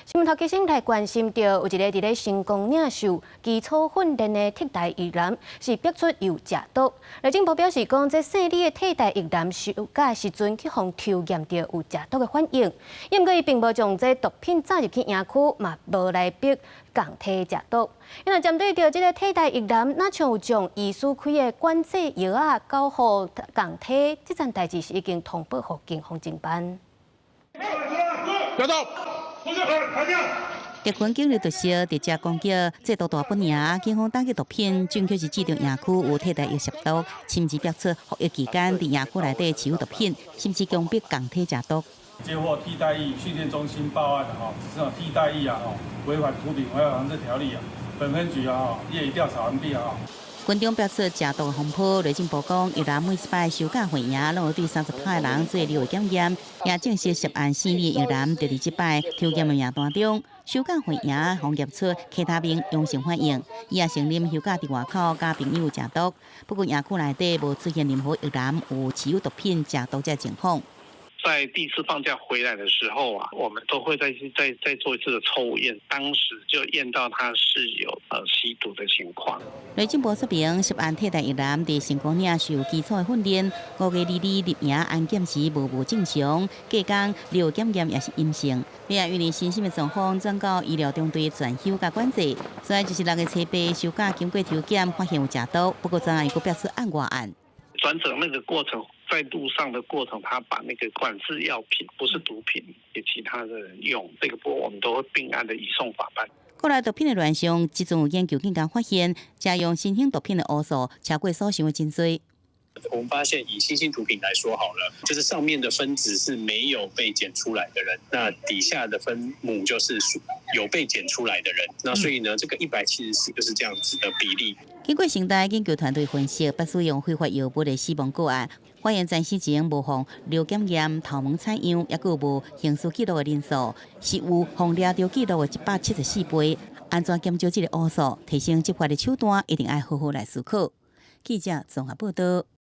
新聞頭起先來關心著，有一个佇咧成功嶺受基礎訓練的替代役男是逼出有食毒。內政部表示講，這姓李的替代役男休假時陣去予抽驗著有食毒的反應，毋過伊並無將這毒品載入去營區，嘛無來逼仝體食毒。因為針對著這个替代役男，若像有將醫師開的管制藥仔交予仝體，這件代誌是已經通報予警方偵辦。不要動！特勤警力特色直接攻擊製毒大本營，警方打擊毒品，證據是指著營區有替代役涉毒，甚至逼出服役期間佇營區內底持有毒品，甚至強迫仝體食毒。接獲替代役訓練中心報案吼，這種替代役啊，吼違反毒品危害防制條例啊，本分局啊，業已調查完畢啊。軍中爆出食毒風波，內政部講，役男每一擺休假回營，攏有對30趴的人做尿檢驗，也證實涉案姓李役男就佇這擺抽驗的名單中，休假回營予驗出 K 他命陽性反應，伊也承認休假佇外口佮朋友食毒，不過營區內底無出現任何役男有持有毒品食毒這情況。在第一次放假回來的時候啊，我們都會再做一次的抽驗，當時就驗到他是有吸毒的情況。內政部說明，涉案替代役男佇成功嶺受基礎的訓練，5月22入營安檢時無無正常，隔工尿檢驗也是陰性。也因為身心的狀況轉到醫療中隊全休佮管制，所以就是6月初八休假經過抽檢發現有食毒，不過昨昏又閣爆出案外案。轉診那個過程，在路上的過程，他把那個管制藥品，不是毒品，給其他的人用，這個部分我們都會併案的移送法辦。國內毒品的亂象，這陣有研究更加發現，食用新興毒品的烏數超過所想的真濟。我們發現以新興毒品來說好了，就是上面的分子是沒有被檢出來的人，那底下的分母就是有被檢出來的人，那所以呢，這個174就是這樣子的比例。經過成大研究團隊分析，不使用非法藥物的死亡個案，發現在死前無予尿檢驗、頭毛採樣，抑閣無刑事記錄的人數，是有予掠著記錄的174倍。按怎減少這个烏數，提升執法的手段，一定愛好好來思考。記者綜合報道。